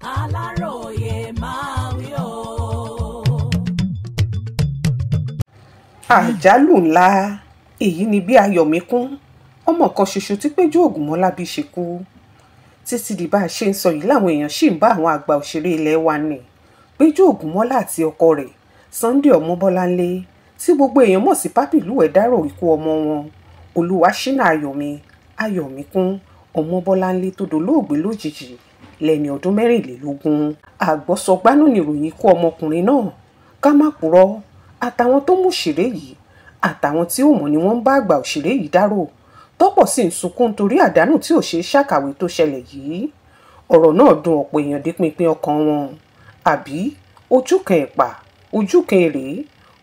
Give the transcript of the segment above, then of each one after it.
Aláròye máa wí o. Àjálù ńlá èyí ni bí Ayọ̀míkún, ọmọ kan ṣoṣo tí Péjú Ògúnmọ́lá bí, ṣe kú. Títí di bá a ṣe ń sọ yìí làwọn èèyàn ṣì ń bá àwọn àgbà òṣèré ilé wa ní Péjú Ògúnmọ́lá àti ọkọ rẹ̀ Sunday Ọmọbọ́láńlé, tí gbogbo èèyàn mọ̀ sí Papi Lúwẹ̀, dárò ikú ọmọ wọn Olúwaṣínà Ayọ̀míkún Ọmọbọ́láńlé tó dolóògbé lójijì lẹ́ni ọdún 24. Àgbọ́sọgbánú nìròyìn ikú ọmọkùnrin náà. Ká má purọ́, àtàwọn tó mú òṣèré yìí àtàwọn tí ò mọ̀ ni wọ́n ń bá àgbà òṣèré yìí dárò, tọ́pọ̀ sì ń sunkún torí àdánù tí ò ṣeé ṣàkàwé tó ṣẹlẹ̀ yìí. Ọ̀rọ̀ náà dùn ọ̀pọ̀ èèyàn dé pinpin ọkàn wọn. Àbí ojú kan ẹ̀pà, ojú kan èrè,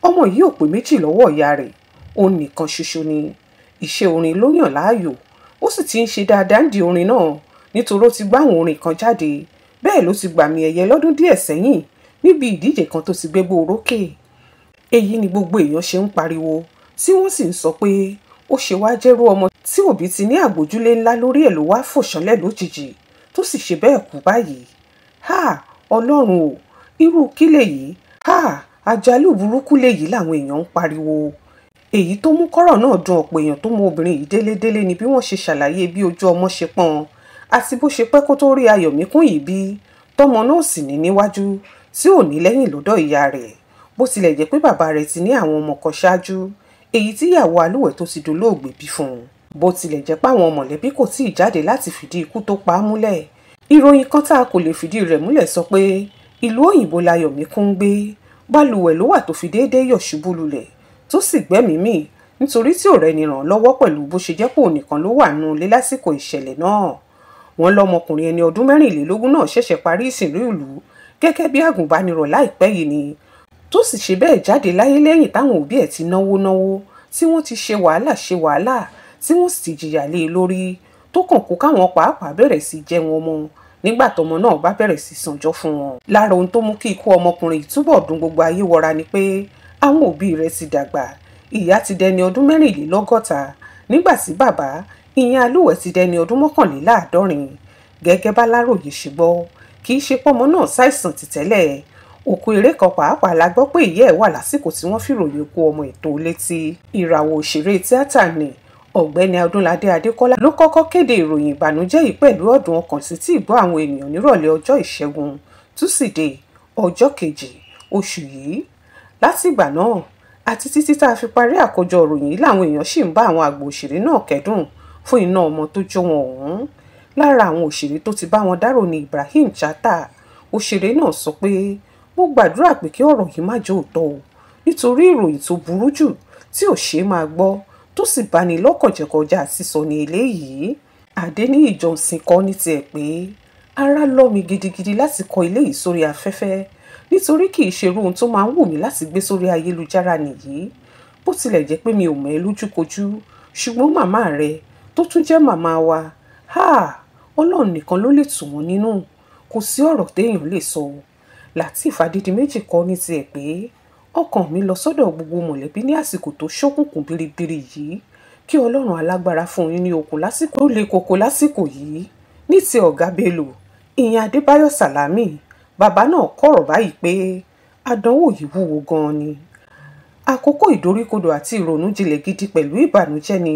ọmọ yìí ò pé méjì lọ́wọ́ ìyá rẹ̀, òun nìkan ṣoṣo ni. Iṣẹ́ orin ló yàn láàyò, ó sì ti ń ṣe dáadáa ń di orin náà nítorí ó ti gbá àwọn orin kan jáde. Bẹ́ẹ̀ ló ti gbàmì ẹ̀yẹ lọ́dún díẹ̀ sẹ́yìn níbi ìdíje kan tó ti gbégbó orókè. Èyí ni gbogbo èèyàn ṣe ń pariwo tí wọ́n sì ń sọ pé ó ṣe wá jẹ́rú ọmọ tí òbí ti ní àgbójúlé ńlá lórí ẹ̀ ló wá fò ṣánlẹ̀ lójijì tó sì ṣe bẹ́ẹ̀ kú báyìí. Ha! Ọlọ́run o, irú kí lèyí? Ha! Àjálù burúkú lèyí làwọn èèyàn ń pariwo. Èyí tó mú kọ́rọ̀ náà dùn ọ̀pọ̀ èèyàn tó mọ obìnrin yìí délédélé ni bí wọ́n ṣe ṣàlàyé bí ojú ọmọ ṣe pọ́n àti bó ṣe pẹ́ kó tó rí Ayọ̀míkún yìí bí, tọmọ náà sì ní níwájú tí ò ní lẹ́yìn lọ́dọ̀ ìyá rẹ̀. Bó tilẹ̀ jẹ́ pé bàbá rẹ̀ ti ní àwọn ọmọ kan ṣáájú èyí tí ìyàwó Alúwẹ̀ tó ti dolóògbé bí fún un. Bó tilẹ̀ jẹ́ pé àwọn mọ̀lẹ́bí kò tíì jáde láti fìdí ikú tó pa á múlẹ̀, ìròyìn kan tá a kò lè fìdí rẹ̀ múlẹ̀ sọ pé ìlú òyìnbó l'Ayọ̀míkún ń gbé, balùwẹ̀ ló wà tó fi déédéé yọ̀ ṣubú lulẹ̀ tó sì gbẹ́mìí mì nítorí tí ò rẹ́ni ràn lọ́wọ́ pẹ̀lú bó ṣe jẹ́ pé òun nìkan ló wà nínú ilé lásìkò ìṣẹ̀lẹ̀ náà. Wọ́n lọ́mọkùnrin ẹni ọdún 24 náà ṣẹ̀ṣẹ̀ parí ìsìnrú ìlú gẹ́gẹ́ bí àgùnbánirọ̀ láìpẹ́ yìí ni, tó sì ṣe bẹ́ẹ̀ jáde láyé lẹ́yìn táwọn òbí ẹ̀ ti náwó náwó, tí wọ́n ti ṣe wàhálà ṣe wàhálà, tí wọ́n sì ti jìyà lé e lórí, tó kàn kó káwọn pàápàá bẹ̀rẹ̀ sí jẹun ọmọ nígbà tọmọ náà bá bẹ̀rẹ̀ sí sanjọ́ fún wọn. Lára ohun tó mú kí ikú ọmọkùnrin yìí túbọ̀ dùn gbogbo ayé wọra ni pé àwọn òbí rẹ̀ ti dàgbà. Ìyá ti dẹni ọdún 64 nígbà tí bàbá ìyẹn Alúwẹ̀ ti dẹni ọdún 71. Gẹ́gẹ́ b'Aláròyé ṣe gbọ́, kì í ṣe pọ́mọ náà ṣàìsàn tìtẹ́lẹ̀. Òkú eré kan pàápàá la gbọ́ pé ìyá ẹ̀ wà lásìkò tí wọ́n fìròyìn ikú ọmọ ètò létí. Ìràwọ̀ òṣèré tíátà ni Ọ̀gbẹ́ni Ọdúnládé Adékọ́lá ló kọ́kọ́ kéde ìròyìn ìbànújẹ́ yìí pẹ̀lú ọ̀dùn ọkàn sí tí ìgbọ́ àwọn ènìyàn nírọ̀lẹ́ ọjọ́ Ìṣẹ́gun Túsídẹ̀ẹ́ ọjọ́ kejì oṣù yìí. Látìgbà náà àti títí tá a fi parí àkójọ ìròyìn yìí làwọn èèyàn ṣì ń bá àwọn àgbà òṣèré náà kẹ́dùn fún iná ọmọ tó jó wọn ọ̀hún. Lára àwọn òṣèré tó ti bá wọn dárò ni Ibrahim Chatta. Òṣèré náà sọ pé mo gbàdúrà pé kí ọ̀rọ̀ yìí má jẹ́ òótọ́ o, nítorí ìròyìn tó burú jù tí ò ṣeé máa gbọ́ tó sì bani lọ́kàn jẹ́ kọjá sísọ ní eléyìí. Adéníyì Johnson kọ ní tiẹ̀ pé ara lọ́ mi gidigidi láti kọ ilé yìí sórí afẹ́fẹ́ nítorí kì í ṣe irú ohun tó máa ń wù mí láti gbé sórí ayélujára nìyí. Bó tilẹ̀ jẹ́ pé mi ò mọ̀ ẹ́ lójúkojú, ṣùgbọ́n màmá rẹ tó tún jẹ́ màmá wa, ha! Ọlọ́run nìkan ló lè tù wọ́n nínú, kò sí ọ̀rọ̀ téèyàn lè sọ. Lateef Adédìméjì kọ ní tiẹ̀ pé ọkàn mi lọ sọ́dọ̀ gbogbo mọ̀lẹ́bí ní àsìkò tó ṣókùnkùn biribiri yìí, kí Ọlọ́run alágbára fún yín ní okun lásìkò tó le koko lásìkò yìí. Ní ti Ọ̀gá Bello, ìyẹn Adébáyọ̀ Sàlámì, bàbá náà kọ̀rọ̀ báyìí pé àdánwò yìí wúwo gan-an ni. Àkókò ìdoríkodò àti ìrònú jinlẹ̀ gidi pẹ̀lú ìbànújẹ́ ni,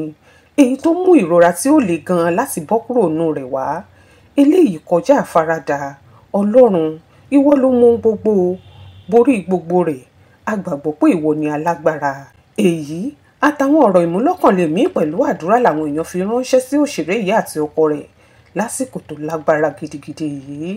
èyí tó mú ìrora tí ó le gan-an láti bọ́ kúrò nínú rẹ̀ wá. Eléyìí kọjá àfaradà. Ọlọ́run, ìwọ ló mọ ohun gbogbo, borí gbogbo rẹ̀, a gbàgbọ́ pé ìwọ ni alágbára. Èyí àtàwọn ọ̀rọ̀ ìmúlọ́kànlé míì pẹ̀lú àdúrà làwọn èèyàn fi ránṣẹ́ sí òṣèré yìí àti ọkọ rẹ̀ lásìkò tó lágbára gidigidi yìí.